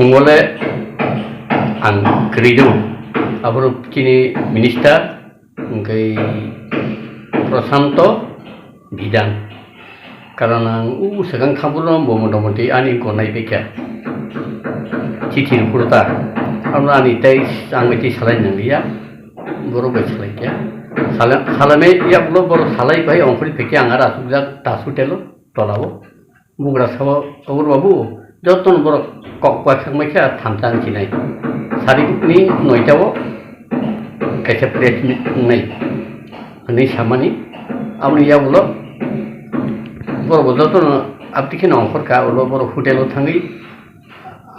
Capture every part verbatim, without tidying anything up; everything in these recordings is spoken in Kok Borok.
Wngole ang kwrwi do. Aphuru chini minister, hwnkhe Prashanto Bidhan. Karon ang u swkang khabuno bo motamoti ani wngkor nai phaikha. Chithi rwphuru ta. Abo ani tei ang bai tei salai nangliya. Borok bai salai kha. Sala-, salame yakulo borok salai bai ongkhorwi phaikha ang aro asukjak ta sutelo tolao. Bugra sabo, "Obor babu, jotono borok kok uaisuk mai khe thansa wng sinai. Sarikni noita o kaisa press meet wngnai," hwnwi samani. Aboni yagulo borok bo jotono aboni kheno ongkhor kha, ulo borok hotel o thangwi,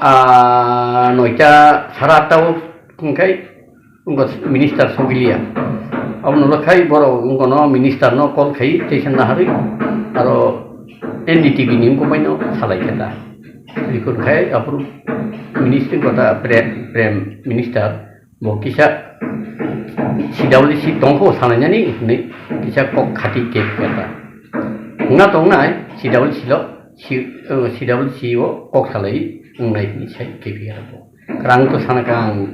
ah, noita sara atta o wngkhai, Wngkha minister sogiliya. Abono rwkhai borok wngkha no minister no call khai tei se naharwi aro N D T V ni wngkha bai no salai khe ta. Record khai aphuru minister kota Prem, Prem minister bo kisa C W C tongkho salainani hinwi kisa kok khati khe khe ta. Wngna tongnai C W C lo, C, uh, C W C o kok salai wngnai hinwi sai khe khe ta. Kwrang to sana kha ang.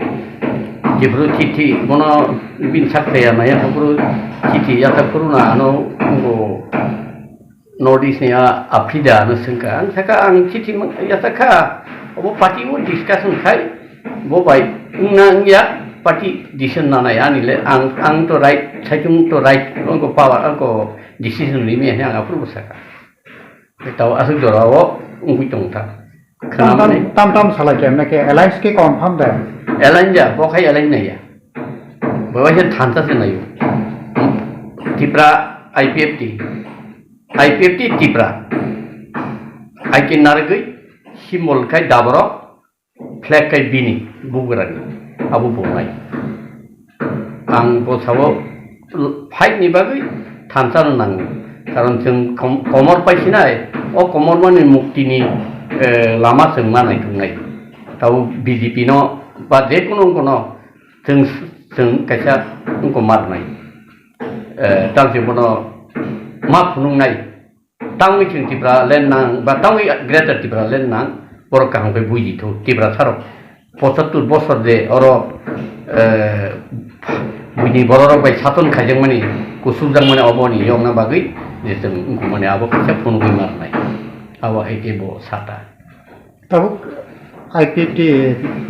Jephuru chithi bono bini sak thaya maya thangphuru chithi yathak phuru na ano bo North East ni a Afrida ano swngkha. Ang sakha ang chithi mang-, yathak kha. Obo party o discussion khai. Bo bai wngna wngya party decision nanai ani le ang, ang to right, saichung to right, ang ko power, ang ko decision ri me ang aphuru bo sakha. Tao aswk jora o wngwi tong kha. Tam tam, Khwnamani. Tam tam salai khe, nake alliance khe confirm da? Alliance ya, bo khai alliance nai ya. Bo waisa thansa se naio. Tipra I P F T. I P F T Tipra. I K Nargwi, symbol khai daborok, flag khai bini, bugrani. Abo bo nai. Ang bo sabo fight ni bagwi thansa no nango. Karon chwng kom-, komor paisinai, o komor mani mukti ni, eh, lama chwng ma naituknai. Tabo B J P no ba je kuno kono chwng, chwng kaisa wngko marnai. Eh, tang se bono ma phunuknai. Tangwi chwng Tipra land nang, ba tangwi Greater Tipra land nang, borok kaham khe buji thung, Tipra sarok pochattor bosor je oro, eh, buini bororok bai sason khaijakmani, kusukjakmani oboni yokna bagwi je chwng wngkukmani abo kaisa phunugwi ma rwnai. Abo hai khe bo sata. Tabuk I P F T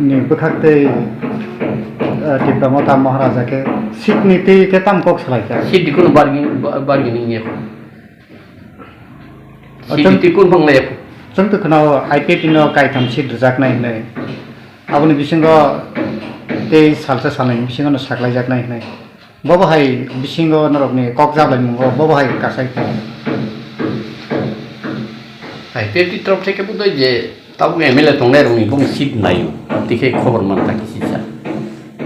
ni bwkhak tei, eh, Tipra Motha Maharaja khe seat ni twi khe tam kok salai kha? Seat ni kunu bargaining, ba-, bargaining ya. Seat ni twi kunu bang laya. Chwng to khwnao I P F T no kaitham seat rwjaknai hinwi. Aboni bisingo tei salsa salnai bisingo no saklaijaknai hinwi. Bobo hai bisingo norokni kok jablaimung o bobo hai kasai khe. Hai, tei twi torop theke budai je tabuk M L A tongnai rokni bung seat naio, tikhe khobor man ta kisi sa.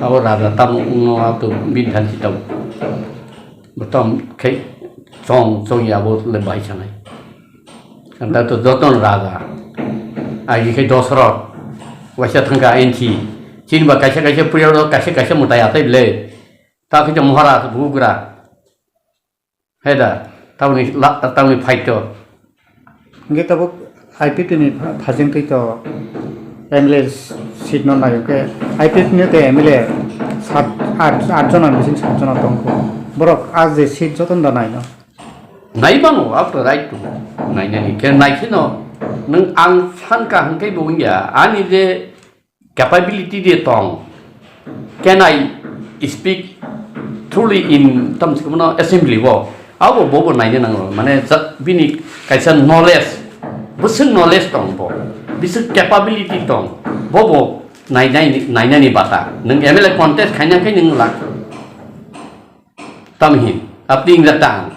Abo raja tamo wngno ato bini thansi tabuk. Botom khe chong chong ya bo le bai sanai. Anta to joton raja. Agi khe Dosrot. Waisa thangka enthi. Chini ba kaisa kaisa puyaro kaisa kaisa mutai atai le. Ta khe Maharaj bugra. Heda, tamni la, tamni fight to. Hingke tabuk I P F T ni pha-, phasing twi to M L A seat no nayo ke I P F T ni tei M L A sat, at, at jona bising sat jona tongkho. Borok a je seat joto da nai no. Nai mano, after right to. Nai nani ke nai kheno. Nung ang san ka hingke bo wngya. Ani je capability de tong. Can I speak truly in, tam se kono assembly bo? Abo bobo naina nango. Mane ja-, bini kaisa knowledge, bwswk knowledge tong bo, bwswk capability tong, bobo nainai, nainani bata. Nung M L A contest khaina khai nung lak. Tamhin, apni ingra tang.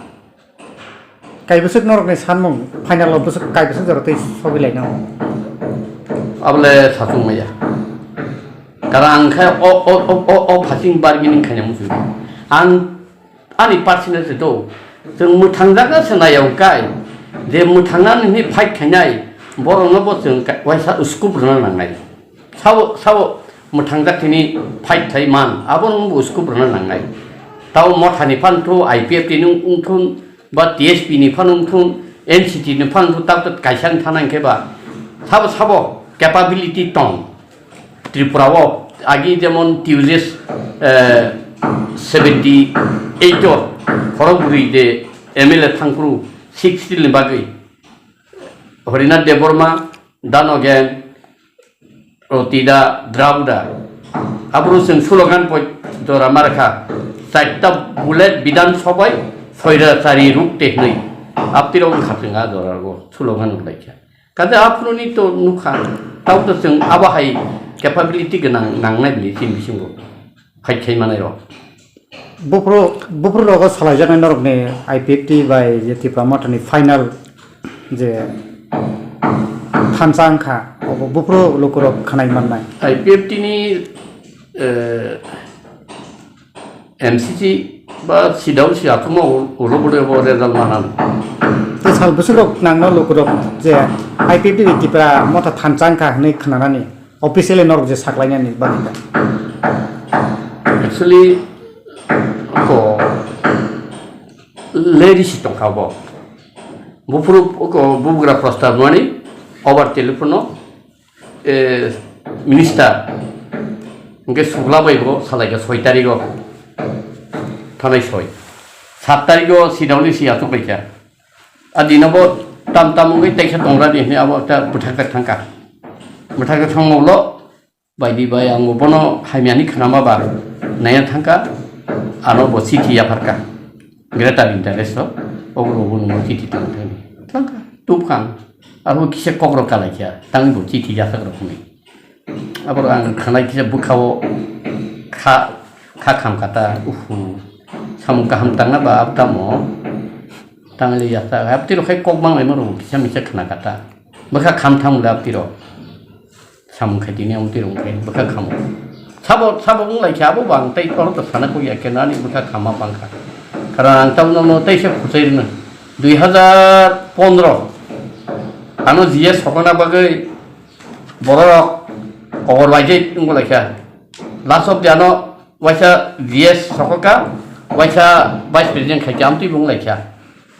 Kaibwswk norokni sanmung, final o bwswk kaibwswk jora tei sogwi lainao. Abole sachung maya. Karon ang khe o, o, o, o, o phasing bargaining khaina muchung. Ang ani personal se do. Chwng mwthangjakna se nai ang kai. Je mwthangnani hwnwi fight khainai, borokno bo chwng ka-, waisa scope rwna nangnai. Sabo, sabo mwthangjak thini fight khai man, abo nung bo scope rwna nangnai. Tao Mothani phan thu, I P F T ni wngthun, ba T S P ni phan wngthun, N C T ni phan wngthun, tao to kaisa wng thana hwnkhe ba. Sabo, sabo, capability tong. Tripura o agi jemon T U J, eh, seventy eight o khorok bwrwi de M L A thangphuru sixty ni bagwi Harinath Debbarma, Danogen, Rotida, Drabuda. Aphuru chwng slogan poi jora markha, chaita bullet Bidhan Sabhai, soira chari ruk te hwnwi. Aptirok wngkha chwng a jora o slogan wnglaikha. Kaje aphuruni to nukha, tau to chwng abo hai capability gwnang nangnai bini chini bisingo fight khai manai rok. Buphuru, buphuru rogo salaijaknai norokni I P F T bai je Tipra Mothani final je thansa wngkha, obo buphuru lukurok khwnai mannai. I P F T ni, eh, M C C ba sidao si atuma ulo bole bo result manan. Te sal bwswk rok nangno lukurok je I P F T ni Tipra Motha thansa wngkha hwnwi khwnanani officially norok je saklainani bagwi da. Actually, ko lady si tongkha bo. Buphuru ko bubugra prostab mani over telephone o eh, minister, hingke sukla bai bo salai kha soi tarik o, thanai soi. Sat tarik o sidao ni si asuk bai kha. A dino bo tam tam wngwi teisa tongra di hwnwi abo ta bwthak tak thang kha. Bwthak tak thang ulo, bai di bai ang bono hamya ni khwnama ba naiya thang kha, ano bo chithi yaphar kha. Greater interest o, obo bo nungno chithi tang thani. Tang kha, tup kha ang. Abo kisa kok rok kalai kha, tang bo chithi yasak rok hwnwi. Abo ang khanai kisa bwkha o kha, kha kham kata, uhu. Samung kaham tangna ba abo tamo. Tang le yasak, abo tiro khai kok bang lai maro kisa misa khna kata. Bwkha kham thang le abo tiro. Samung khaitini ang twi rwngkhe bwkha khamo. Sabo, sabo wng lai khe abo bo ang tei oro to sana kok ya khe nani bwkha khama bang kha. Karon ang tabukno no teisa khuchai rwno. Dui hazar pondro ano G S sokona bagwi bororok kobor bai je wng lai kha. Last of the ano waisa G S sokok kha, waisa Vice President khai khe amtwi bo wng lai kha.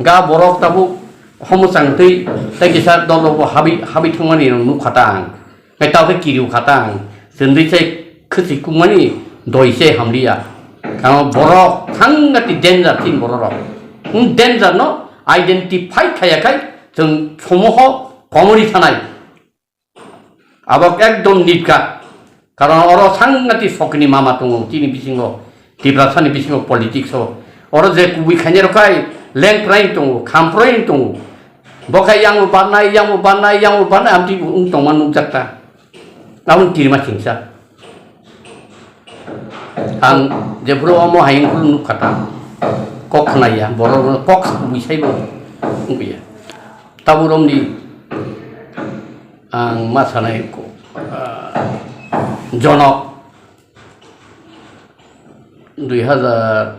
Ga borok tabuk homo chang twi tei kisa dol rok bo habwi, habwi thangmani rok nuk kha ta ang. Tei tao khe kiriu kha ta ang, chwndwi se khwchwi kukmani doi se hamliya. Kamo borok thangati danger tin borok rok. Hum danger no identify khaya khai chwng somoho komori thanai. Abo ekdom nit kha. Karon oro thangati sokni mama tongo chini bisingo, Tiprasani bisingo politics o. Oro je kubui khainai rok khai leng praing tongo, kham praing tongo. Bo khai yang bo barnai, yang bo barnai, yang bo barnai, amtwi bo wng tongma nukjak ta. Aboni tirima singsa. Ang jephuru omo hayung phuru nuk kha ta. Kok khnaiya, borok kok kubui sai bo wngya. Tabuk romni ang ma sanai ko, ah, Jonok dui hazar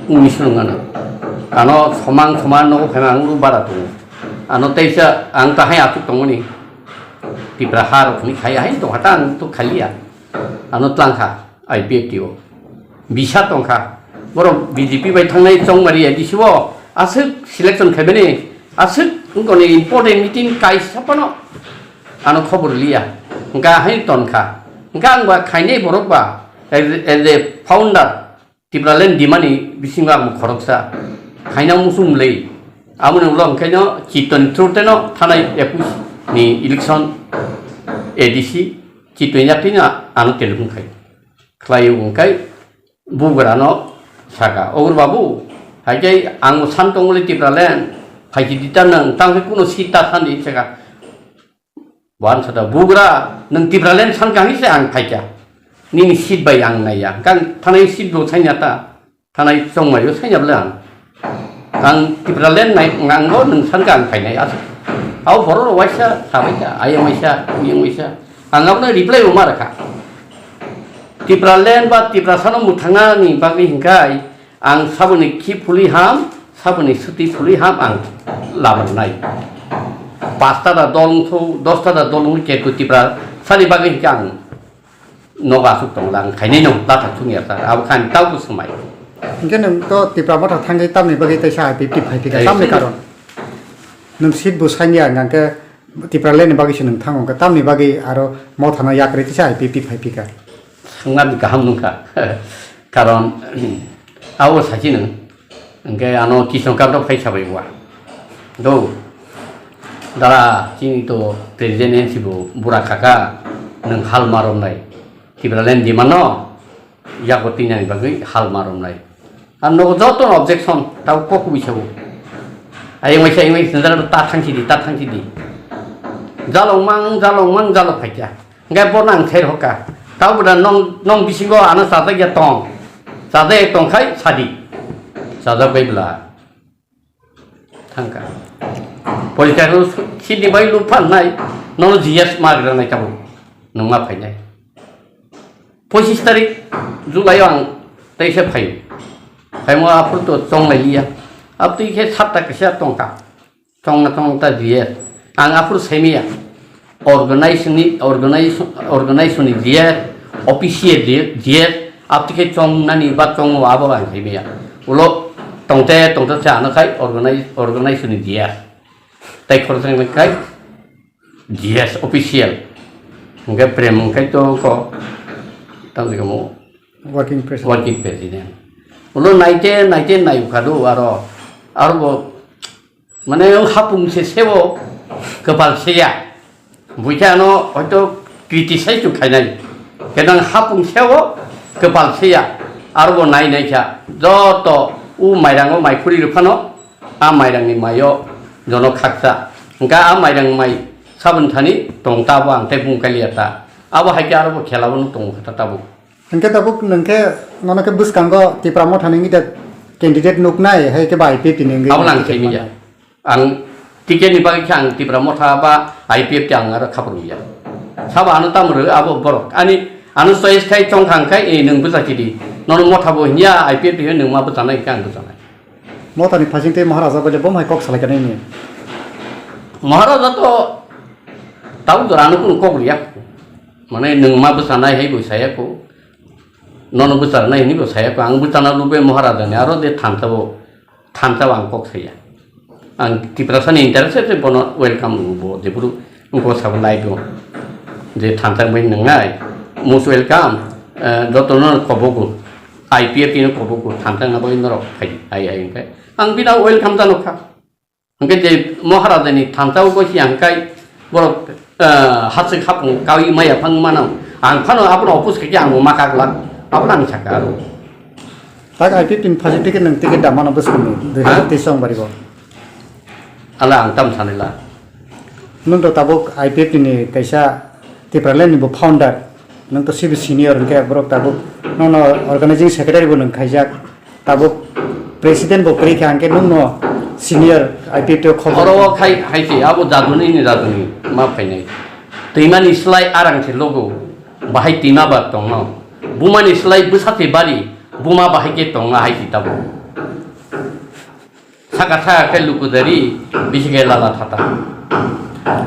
unis no ngana. Ano somang somang nogo phaima ang uru bara tongo. Ano teisa ang tahai asuk tongmani. Tipra ha rok ni khai hai tong hata ang to khaliya. Ano tlangkha I P F T o. Bisa tongkha. Borok B J P bai thangnai chongmari A D C o aswk selection khaimani aswk wngkoni important meeting kaisa phano. Ano khobor liya. Hwnkha hai tonkha. Hwnkha ang ba khainai borok ba as, as a founder Tipraland dimani bisingo ang khoroksa. Khaina muchung mlei. Amoni ulo hwnkhaino Chitoni through teno thanai ekush ni election A D C Chitoni yaktino ano telephone khai. Khlai hwnkhe bugrano saka, "Ogur babu, hai khe ang san tongmoli Tipraland, phaikhe dita nang, tang khe kuno seat ta sandi," saka. Bo answer da, "Bugra, nwng Tipraland sankha hinwi se ang phaikha. Nini seat bai ang naiya. Hwnkhe ang thanai seat bo sainya ta, thanai chongmaio sainya bwle ang. Ang Tipraland nai, ang bo nwng sankha ang phainai," aswk. Abo borok rok waisa sabai kha, ayang waisa, miyang waisa. Ang abono reply bo ma rwkha. Tipraland ba Tiprasano mwthangnani bagwi hwnkhe ang saboni khi phulwi ham, saboni swtwi phulwi ham ang labrwnai. Pasta da dol wngthok, dosta da dol wngthok, ketu Tiprasani bagwi hwnkhe ang nogo aswk tongla, ang khainai no lathak thung ya ta, abo khe ani taubo swmai. Hwnkhe nwng to Tipra Motha thangwi tamni bagwi teisa I P F T phai phika, tamni karon? Nwng seat bo sainya hwnkhe Tipraland ni bagwi se nwng thango, hwnkhe tamni bagwi aro Motha no yakarwi tisa I P F T phai phika? Swngna di kaham nungkha. Karon, abo sachino. Hwnkhe ano Kisno Kak rok phai sabai wa. Do. Dara, chini to president N C bo bura khaka, nwng hal maromnai. Tipraland demand no, yago tinani bagwi hal maromnai. Ang nogo joto objection, tabo kok wi sabu. Ayang waisa, ayang waisa, ta thangsi di, ta thangsi di. Jalong mang, jalong mang, jalok phaikya. Hingke bono ang ther hoka. Tabo da nong, nong bisingo ano chajak ya tong. Chajak ya tong khai sadi. Chajak bai bla. Thangka. Police station sidi bai lu phan nai. Nono G S ma gra nai tabo. Nong ma phai nai. Pochis tarik July ang teisa phai. Phai mo aphuru to chong lai liya. Ab tui khe satta kisa tongka. Chongna chong ta G S. Ang aphuru saimiya. Organization ni, organization, organization ni G S, official G S, aptike chong nani ba chong abo ang saimiya. Ulo tongte, tongte se ano khai organize, organization ni G S. Tai khorang khai G S official. Hingke prem hingke to ko, tang mo Working president. Working president. Ulo naite, naite nai ukhadu aro, aro bo Mane, o hapung se sebo, kwpal se ya. Buikhe ano hoito criticize to khainai. Kenang hapung sebo, kwpal se ya. Aro bo nai nai kha. Joto o mairango mai khuri rw phano, a mairangni maio jono khaksa. Hwnkha a mairang mai sabun thani tong ta bo ang tei bung kaliya ta. Abo hai khe aro bo khela bono tongo kha ta tabuk. Hwnkhe tabuk nwng khe nono khe bwskango Tipra Motha ni wngwi da candidate nuknai, hai khe ba I P F T ni wngwi Abo lang ticket khaimya. Manai. Ang ticket ni bagwi khe ang Tipra Motha ba I P F T ang aro khaprwngya. Sabo ano tamo rw abo borok. Ani ano choice khai chong thang khai, "Eh, nwng bwchakidi. Nono Motha bo hinya, I P F T hinya, nwng ma bwchanai," khe ang bwchanai. Motha ni phasing tei Maharaja bai le bo hai kok salai kanai ni. Maharaja to tabuk jora ano kunu kok liya. Mane nwng ma bwchanai hai bo saya ko. Nono bwcharnai hwnwi bo saya ko. Ang bwchana lubui Maharaja ni aro de thansa bo, thansa bo ang kok saya. Ang Tiprasa ni interest se bono welcome bo, jephuru wngkha sabo live o. Je thansa bai nwngnai, most welcome, eh, joto no kobogo, I P F T no kobogo, thansa na bai norok phai, ai, ai, hwnkhe ang bina welcome jano kha. Hwnkhe je Maharaja ni thansa o gosi ang kai borok, eh, hasik hapung kaui maya phang mano. Ang phano abono oppose khe ang ma kaglak, abono ang saka aro. Tak I P F T ni phasi ticket nang ticket da mano bwskang ni Ha? dui hazar teis song bari bo. Ala ang tam sanila. Nung to tabuk I P F T ni kaisa Tipraland ni bo founder, nung to sibi senior hwnkhe borok tabuk nono organizing secretary bo nung khaijak. Tabuk president bo kwrwi kha, hwnkhe nwngno senior I P F T o khobor. Oro o khai, hai se, abo jaduni ni jaduni ma phainai. Twimani slai arang se logo, bahai twima ba tongno. Bumani slai bwsa se bari, buma bahai khe tongna hai se tabuk. Saka saka khe lukudari, bisi khe lala thata.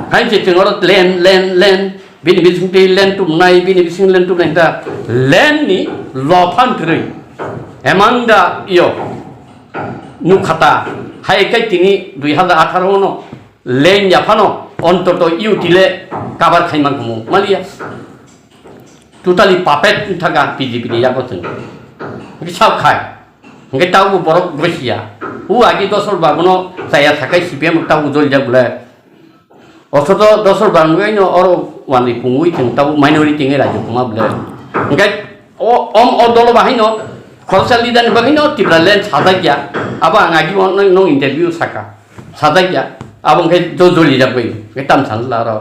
Hai se chwng oro len, len, len, Bini bising twi land tumnai, bini bising land tumnai ta land ni lophan kwrwi. Amanda yo nukhata hai kai tini dui hazar atharo no land ya phano ontoto U T le cover khai man kamo maliya. Totally puppet thaka P D P ni yago chwng. Bisap khai. Hingke tabo borok gosia. U agi dosol babuno chaya sakai C P M tabo jolijak bole. Osoto dosol barang bai no oro wani pungwi chwng tabo minority ngai rajyo kuma bole. Hingke o, om o dolo bahai no khoroksa leader ni bagwi no Tipraland sajak ya. Abo ang agi o no, no interview saka. Sajak ya. Abo hingke jo jolijak bai. Hingke tam sanla oro.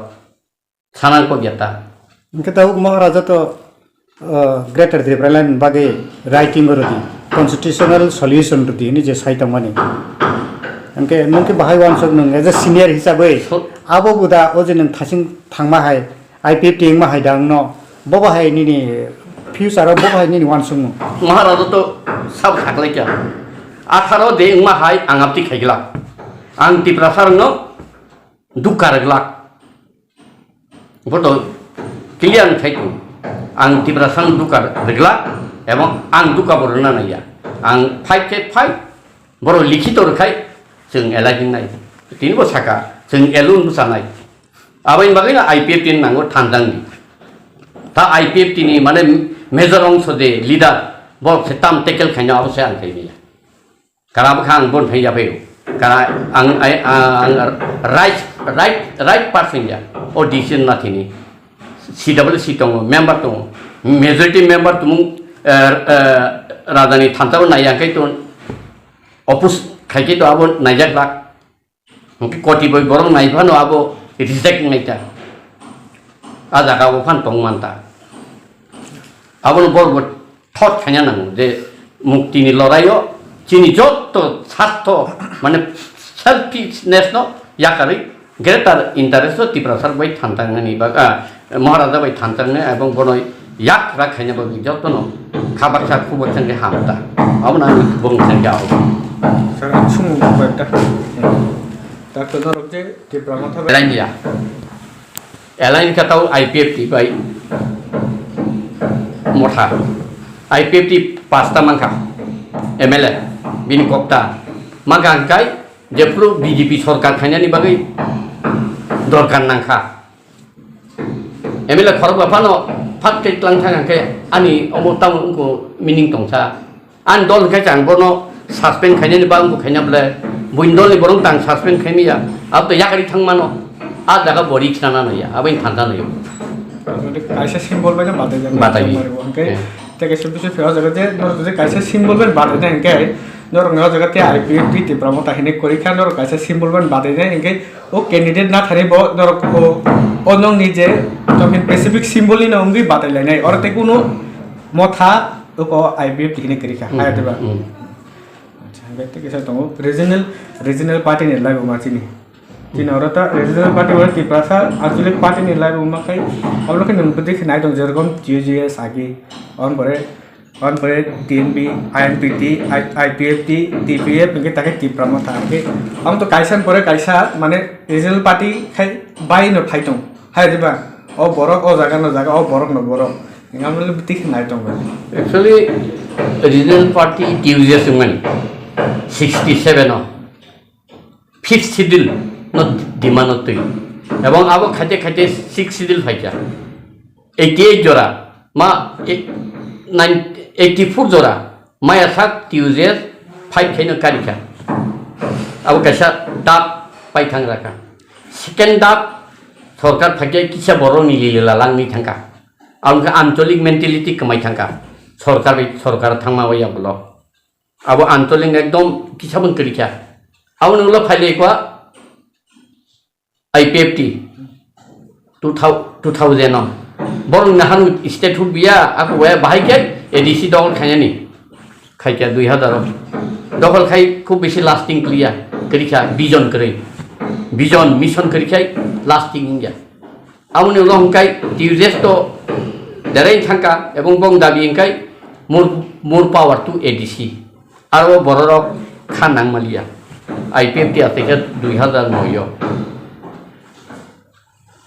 Sanang kok ya ta. Hingke tabuk Maharaja to, uh, Greater Tipraland bagwi writing rwdi, constitutional solution rwdi hwnwi je sai tongmani. Hingke nwng khe bahai uansuk nwng as a senior hisabwi So- abo buda o je nwng thasing thangma hai I P F T wngma hai da wngno bo bahai nini future o bo bahai nini uansukmung. Maharaja to sab khaklai kya. Atharo de wngma hai ang apti khaigla. Ang Tiprasa rwngno dukka rwglak. Boto clear khai tong. Ang Tiprasang dukka rwglak ebong ang dukka bo rwna naiya. Ang fight khe fight, borok likhito rwkhai chwng elai hingnai. Tini bo saka chwng elun bwchanai. Aboni bagwi no I P F T ni nango thanjang di. Ta I P F T ni mane major ongso je leader, borok se tam tackle khaina abo se ang khaimaya. Kara bwkha ang bon phai ya phaio. Kara ang, ai, ang right, right, right person ya. O decision na thini. C W C tongo, member tongo. Majority member tumung, eh, eh, rajani thansa bo nai yang kai ton. Oppose khai kai to abo naijak lak. Hwnkhe koti bai borok nai phano abo reject wngnai ta. A jaga o phan tong man ta. Abono borok bo thot khaina nango je muktini loraio chini jotto sartho mane selfishness no yakarwi greater interest o Tiprasa bai thantangnani bag-, ah, Maharaja bai thantangnai ebong bono yak rak khaina bagwi jotono khabaksa khubaksa khe hamta. Abono ang bong thangya o. Sir, ang sumung kok ekta. Doctor norok je Tipra Motha bai Elai ya. Elai ka tau I P F T bai Motha. I P F T pasta mangkha. M L A bini kokta mangkha hwnkhe jephuru B J P sorkar khainani bagwi dorkar nangkha. M L A khorok ba phano phat khe tlang thang khe ani omo tamo wngkho meaning tongsa. Ani dol hwnkhe ang bono suspend khainani ba wngkho khaina bwle buini dolni borok tang suspend khaimaya. Abo to yakari thang mano. A jaga bo risk nana naya, aboni thanta nayo. Kaisa symbol bai no batai jak. Batai. Hwnkhe teke se bisi phiyok jaga je norok je kaisa symbol bai batai nai hwnkhe norok no jaga te I P F T Tipra Motha hinwi kwrwi kha norok kaisa symbol bai batai nai hwnkhe o candidate na thani bo norok o, o nokni je tongkhe specific symbol ni no wngwi batai lainai. Oro tei kunu motha oko I P F T hinwi kwrwi kha. Hmm, hayat ba. Hmm. Acha, hwnkhe tei kisa tongo regional, regional party ni lai bo ma chini. Chini oro ta regional party bo Tiprasa Anchalik party ni lai bo ma khai. Abo khe nwng bwdwi khe nai tong jerokom T U J S agi. On pore Hwnpore T N B, I N P T, I-, I P F T, T P F hwnkhe takhe Tipra Motha hwnkhe. Ang to kaisa pore kaisa mane regional party khai bai no phai tong. Hai diba? O borok o jaga no jaga, o borok no borok. Hinga mole biti khe nai tong bai. Actually, regional party T U J S wngmani sixty seven o. Fifth Schedule no demand no twi. Ebong abo khaite khaite Sixth Schedule phaikha. Eighty eight jora, ma, e-, nine, eighty four jora, maya sak T U J S fight khaino karikha. Abo kaisa dap pai thang rakha. Second dap sorkar phaikhe kisa borokni lila langni thangkha. Abo khe ancholic mentality kwmai thangkha. Sorkar bai, sorkar thangma bai yagulo. Abo ancholic ekdom kisa bwng kwrwi kha. Aboni ulo phai lai kha I P F T two thou-, two thousand o. Borok ni hanu state huk biya, ako waya bahai khe A D C dokhol khainani. Khai kha dui hazar o. Dokhol khai khub bisi lasting kliya, kwrwi kha vision kwrwi. Vision, mission kwrwi khai lasting wngya. Aboni ulo hwnkhe T U J S to derai thangkha ebong bong dabi hwnkhe more, more power to A D C. Aro bororok kha nangmaliya. I P F T atekhe dui hazar noi o.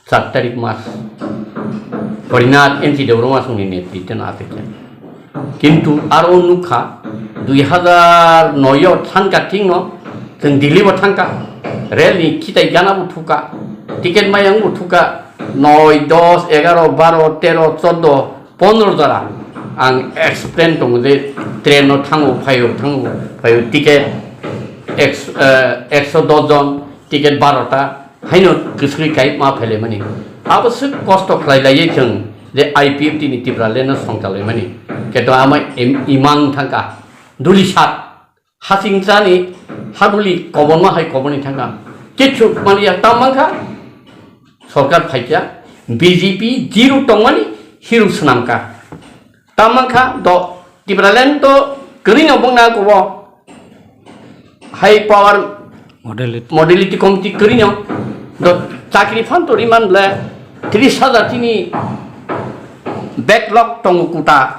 Char tarik mas. Horinath N C Debbarma songni netrite no atekhe. Kintu aro nukha, dui hazar noi o thanka thikno chwng Delhi bo thangkha, rel ni khitai gana bo thuka, ticket mayang bo thuka, noi, dos, egaro, baro, tero, choddo, pondro jora. Ang explain tongo je train no thango, phaio, thango, phaio, ticket eks-, eh, ekso dos jon, ticket baro ta. Haino kwswrwi kai ma phailaimani. Abo swk kosto khlai laiwi chwng je I P F T ni Tipraland no songchalaimani. Keto ama im-, imang thangkha. Duli sat. Hasing chani haduli kobonma hai koboni thangkha. Kichu mani ya tam mangkha. Sorkar phaikya. B J P zero tongmani hiru swnamkha. Tam mangkha do Tipraland to kwrwino bongna kubo. High power modality, modality committee kwrwino do chakri phan to riman ble tris hajar tini backlog tongo kuta.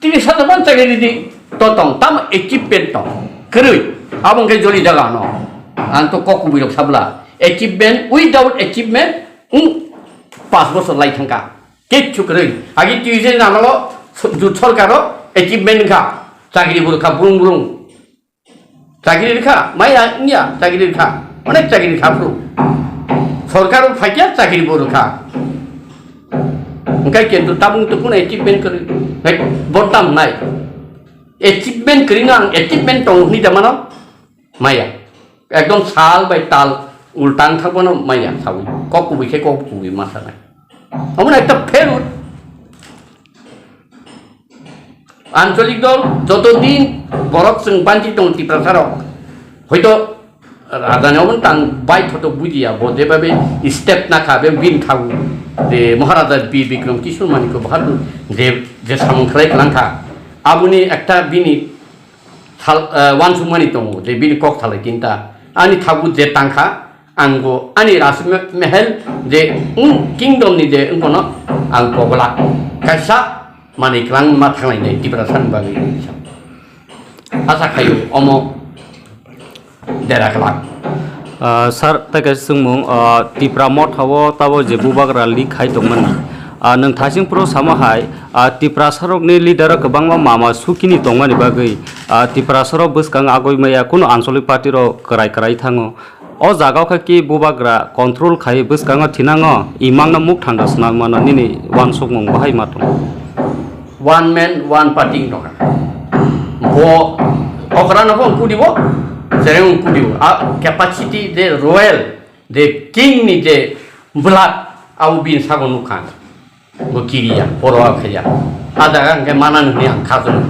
Tris hajar phan chakri di to tong tam achievement tong kwrwi abong khe joli jaga no ang to kok kubui rok sabla achievement without achievement ung pas bosor lai thangka. Kichu kwrwi. Agi T U J namalo jut sorkaro achievement wngkha. Chakri bo rwkha brung brung. Chakri rwkha, maya wngya chakri rwkha. Onek chakri rwkha phuru. Sorkar o phaikya chakri bo rwkha. Hwnkhe kintu tabuk to kuno achievement kwrwi. Hai, bodam nai. Achievement kwrwi no ang achievement tongo hwnwi da mano? Maya. Ekdom sal bai tal ultang thangbono maya sawi. Kok kubui khe kok kubui ma sanai. Omono ekta failure. Ancholik dol joto din borok chwng banchi tongo Tiprasa rok. Hoito rajani obo tang bai thoto bujiya bo jebabe step nakha be bin thagu je Maharaja B Bikram Kishore Manikya Bahadur je je samung khlai khlangkha aboni ekta bini sal, eh, wansukmani tongo je bini kok salai tinta ani thagu je tangkha. Ang bo ani Raj Mahal je, mm, kingdom ni je wngkha no ang pogla kaisa manwi kwlangma thanglainai Tiprasa ni bagwi. Asa khaio omo dera kwlak. Ah, sir, tai kaisa swngmung, ah, Tipra motha o tabo je bubagra leak khai tongmani. Ah, nwng thasing phuru samo hai, ah, Tiprasa rokni leader o kwbangma mama sukini tongmani bagwi, ah, Tiprasa rok bwskang agoi maya kunu anchalik party rok kwrai kwrai thango. O jaga o khe ki bubagra control khai bwskango thinango imangno mukthang da swnam mano nini wansukmung bahai ma tongo? One man, one party wngkha. Bo okra no bo kudi bo, sereng kudi bo. A capacity de royal, de king ni de blood, au bin sago nukha. Bo kiriya, poro khaya. A jaga hwnkhe manani hwnwi ang kha chwng.